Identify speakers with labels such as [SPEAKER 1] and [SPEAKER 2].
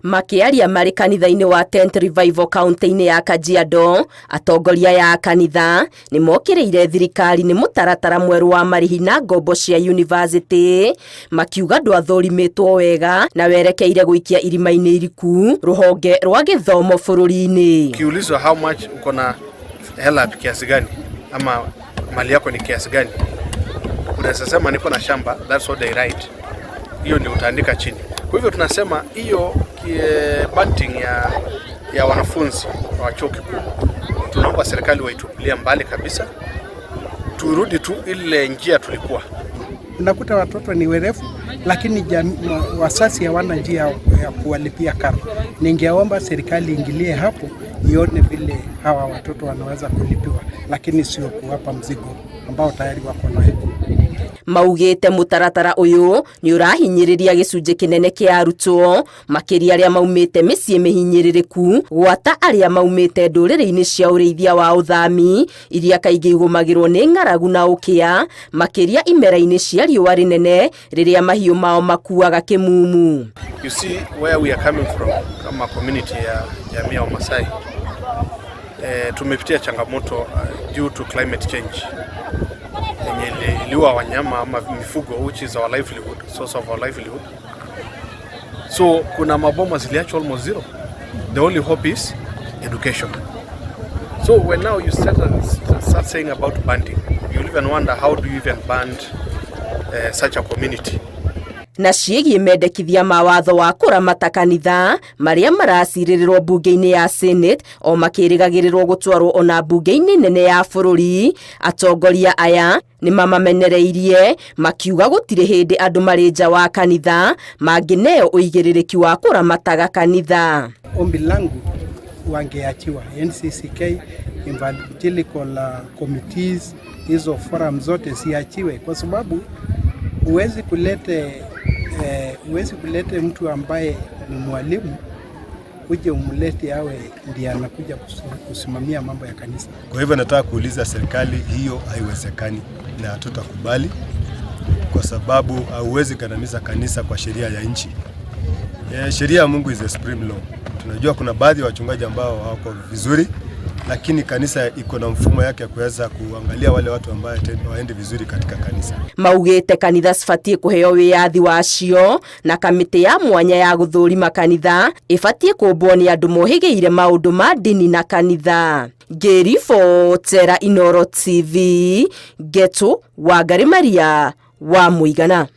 [SPEAKER 1] Makĩaria marĩ kanitha-inĩ wa Tent Revival kaunti-inĩ ya Kajiado, atongoria ya kanitha nĩ mokĩrĩire thirikari nĩ mũtaratara mwerũ wa marĩhi na ngombo cia yunivasĩtĩ, makiuga ndwathũrimĩtwo wega na werekeire gũikia irima-inĩ iriku rũhonge rwa gĩthomo bũrũri-inĩ.
[SPEAKER 2] Ukiulizwa how much uko na hela kiasi gani ama mali yako ni kiasi gani, unaweza sema niko na shamba, that's what they write. Hiyo ndio utaandika chini. Kwa hivyo tunasema hiyo bunting ya wanafunzi wa chuo kikuu, tunaomba serikali waitupilia mbali kabisa, turudi tu ile njia tulikuwa.
[SPEAKER 3] Unakuta watoto ni werevu, lakini wazazi hawana njia ya kuwalipia karo. Ningeomba serikali ingilie hapo, ione vile hawa watoto wanaweza kulipiwa, lakini sio kuwapa mzigo ambao tayari wako nayo.
[SPEAKER 1] Maugĩte mũtaratara ũyũ nĩ ũrahinyĩrĩria gĩcunjĩ kĩnene kĩa arutwo, makĩria arĩa maumĩte mĩciĩ mĩhinyĩrĩrĩku, gwata arĩa maumĩte ndũrĩrĩ-inĩ cia ũrĩithia wa ũthami iria kaingĩ igũmagĩrwo nĩ ng'aragu na ũkĩa, makĩria imera-inĩ cia riũa rĩnene rĩrĩa mahiũ mao makuaga kĩmumu.
[SPEAKER 2] You see where we are coming from kama community ya jamii ya Wamasai, tumepitia changamoto due to climate change yenye iliua wanyama ama mifugo, which is our livelihood, source of our livelihood. So kuna maboma ziliachwa almost zero. The only hope is education. So when now you start saying about banding, you even wonder how do you even band such a community.
[SPEAKER 1] Na ciĩgiĩ mendekithia ma watho wa kũramata kanitha marĩa maracirĩrĩrwo mbunge-inĩ ya Senate o makĩrĩgagĩrĩrwo gũtwarwo ona mbunge-inĩ nene ya bũrũri, atongoria aya nĩ mamamenereirie makiuga gũtirĩ hĩndĩ andũ marĩ nja wa kanitha mangĩneo ũigĩrĩrĩki wa kũramataga kanitha.
[SPEAKER 3] Ombi langu wangeachiwa NCCK, evangelical committees, hizo forum zote ziachiwe, kwa sababu huwezi kulete mtu ambaye ni mwalimu uje umlete awe ndiye anakuja kusimamia mambo ya kanisa.
[SPEAKER 4] Kwa hivyo nataka kuuliza serikali, hiyo haiwezekani na hatutakubali, kwa sababu hauwezi kandamiza kanisa kwa sheria ya nchi. Sheria ya Mungu is the supreme law. Tunajua kuna baadhi ya wachungaji ambao hawako vizuri, lakini kanisa iko na mfumo yake ya kuweza kuangalia wale watu ambao waende vizuri katika kanisa.
[SPEAKER 1] Maugĩte kanitha cibatiĩ kũheo wĩyathi wacio na kamĩtĩ ya mwanya ya gũthũrima kanitha ĩbatiĩ kũmbwo nĩ andũ mohĩgĩire maũndũ ma ndini na kanitha. Ngĩribotera Inooro TV, Ngetu Wangari Maria wa Mũigana.